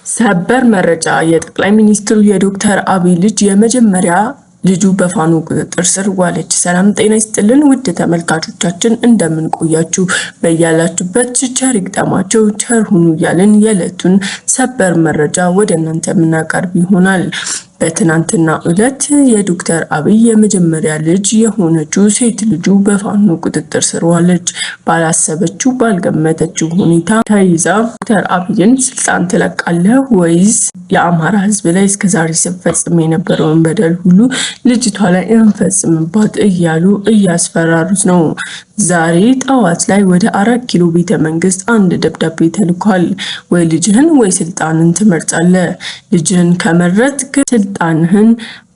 ሰበር መረጃ! የጠቅላይ ሚኒስትሩ የዶክተር አብይ ልጅ የመጀመሪያ ልጁ በፋኖ ቁጥጥር ስር ዋለች። ሰላም ጤና ይስጥልን ውድ ተመልካቾቻችን፣ እንደምን ቆያችሁ? በያላችሁበት ቸር ይግጠማቸው ቸር ሁኑ እያልን የዕለቱን ሰበር መረጃ ወደ እናንተ የምናቀርብ ይሆናል። በትናንትና ዕለት የዶክተር አብይ የመጀመሪያ ልጅ የሆነችው ሴት ልጁ በፋኖ ቁጥጥር ስር ዋለች። ባላሰበችው ባልገመተችው ሁኔታ ተይዛ ዶክተር አብይን ስልጣን ትለቃለህ ወይስ የአማራ ሕዝብ ላይ እስከዛሬ ሲፈጽም የነበረውን በደል ሁሉ ልጅቷ ላይ እንፈጽምባት እያሉ እያስፈራሩት ነው። ዛሬ ጠዋት ላይ ወደ 4 ኪሎ ቤተ መንግስት አንድ ደብዳቤ ተልኳል። ወይ ልጅህን ወይ ስልጣንን ትመርጣለህ። ልጅህን ከመረጥክ ስልጣንህን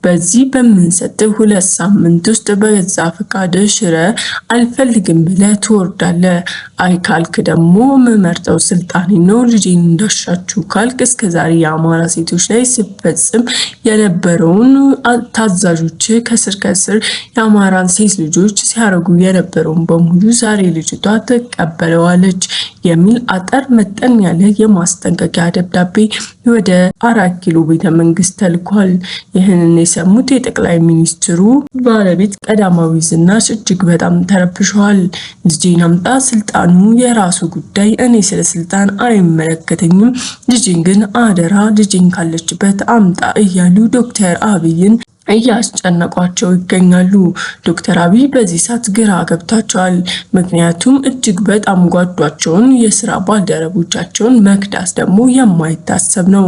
በዚህ በምንሰጥህ 2 ሳምንት ውስጥ በገዛ ፈቃድህ ሽረህ አልፈልግም ብለህ ትወርዳለህ። አይ ካልክ ደግሞ ምመርጠው ስልጣኔ ነው፣ ልጄን እንዳሻችሁ ካልክ እስከዛሬ የአማራ ሴቶች ላይ ስፈጽም የነበረውን ታዛዦች ከስር ከስር የአማራን ሴት ልጆች ሲያደርጉ የነበረውን በሙሉ ዛሬ ልጅቷ ትቀበለዋለች የሚል አጠር መጠን ያለ የማስጠንቀቂያ ደብዳቤ ወደ 4 ኪሎ ቤተ መንግስት ተልኳል። ይህንን የሰሙት የጠቅላይ ሚኒስትሩ ባለቤት ቀዳማዊ ዝናሽ እጅግ በጣም ተረብሸዋል። ልጄን አምጣ፣ ስልጣኑ የራሱ ጉዳይ፣ እኔ ስለ ስልጣን አይመለከተኝም፣ ልጄን ግን አደራ፣ ልጄን ካለችበት አምጣ እያሉ ዶክተር አብይን እያስጨነቋቸው ይገኛሉ። ዶክተር አብይ በዚህ ሰዓት ግራ ገብታቸዋል። ምክንያቱም እጅግ በጣም ጓዷቸውን የስራ ባልደረቦቻቸውን መክዳት ደግሞ የማይታሰብ ነው።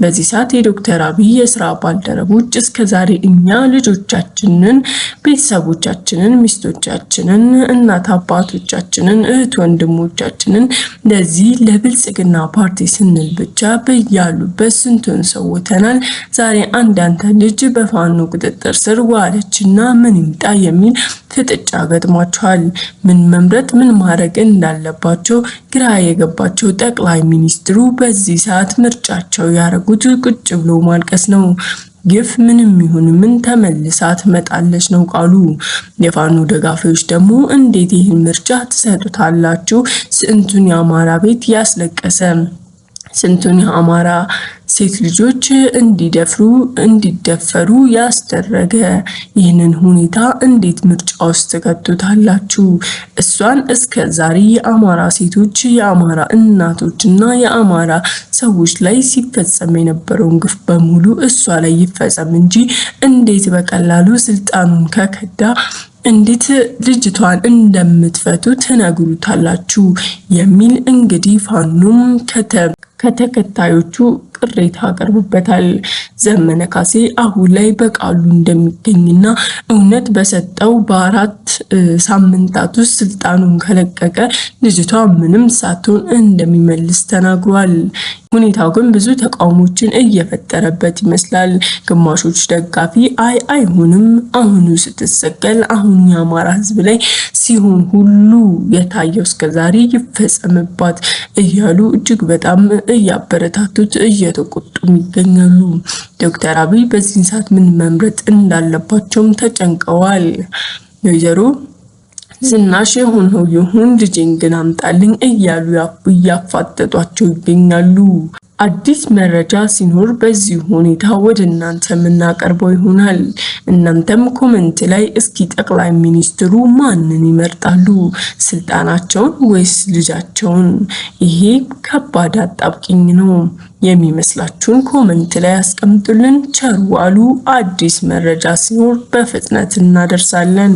በዚህ ሰዓት የዶክተር አብይ የስራ ባልደረቦች እስከዛሬ እኛ ልጆቻችንን፣ ቤተሰቦቻችንን፣ ሚስቶቻችንን፣ እናት አባቶቻችንን፣ እህት ወንድሞቻችንን ለዚህ ለብልጽግና ፓርቲ ስንል ብቻ በያሉበት ስንቱን ሰውተናል። ዛሬ አንድ አንተ ልጅ በፋኖ ቁጥጥር ስር ዋለችና ምን ይምጣ የሚል ፍጥጫ ገጥሟቸዋል። ምን መምረጥ ምን ማድረግ እንዳለባቸው ግራ የገባቸው ጠቅላይ ሚኒስትሩ በዚህ ሰዓት ምርጫቸው ያደረጉት ቁጭ ብሎ ማልቀስ ነው። ግፍ ምንም ይሁን ምን ተመልሳ ትመጣለች ነው ቃሉ። የፋኖ ደጋፊዎች ደግሞ እንዴት ይህን ምርጫ ትሰጡታላችሁ? ስንቱን የአማራ ቤት ያስለቀሰ፣ ስንቱን የአማራ ሴት ልጆች እንዲደፍሩ እንዲደፈሩ ያስደረገ ይህንን ሁኔታ እንዴት ምርጫ ውስጥ ትከቱታላችሁ? እሷን እስከ ዛሬ የአማራ ሴቶች፣ የአማራ እናቶች እና የአማራ ሰዎች ላይ ሲፈጸም የነበረውን ግፍ በሙሉ እሷ ላይ ይፈጸም እንጂ እንዴት በቀላሉ ስልጣኑን ከከዳ እንዴት ልጅቷን እንደምትፈቱ ትነግሩታላችሁ? የሚል እንግዲህ ፋኖም ከተከታዮቹ ቅሬታ አቅርቦበታል። ዘመነ ካሴ አሁን ላይ በቃሉ እንደሚገኝና እውነት በሰጠው በ4 ሳምንታት ውስጥ ስልጣኑን ከለቀቀ ልጅቷ ምንም ሳትሆን እንደሚመልስ ተናግሯል። ሁኔታው ግን ብዙ ተቃውሞችን እየፈጠረበት ይመስላል። ግማሾች ደጋፊ አይ አይሆንም፣ አሁኑ ስትሰቀል አሁን የአማራ ሕዝብ ላይ ሲሆን ሁሉ የታየው እስከዛሬ ይፈጸምባት እያሉ እጅግ በጣም እያበረታቱት እየተቆጡም ይገኛሉ። ዶክተር አብይ በዚህን ሰዓት ምን መምረጥ እንዳለባቸውም ተጨንቀዋል። ወይዘሮ ዝናሽ የሆነው ይሁን፣ ልጄን ግን አምጣልኝ እያሉ እያፋጠጧቸው ይገኛሉ። አዲስ መረጃ ሲኖር በዚህ ሁኔታ ወደ እናንተ የምናቀርበው ይሆናል። እናንተም comment ላይ እስኪ ጠቅላይ ሚኒስትሩ ማንን ይመርጣሉ? ስልጣናቸውን ወይስ ልጃቸውን? ይሄ ከባድ አጣብቂኝ ነው። የሚመስላችሁን comment ላይ አስቀምጡልን። ቸር ዋሉ። አዲስ መረጃ ሲኖር በፍጥነት እናደርሳለን።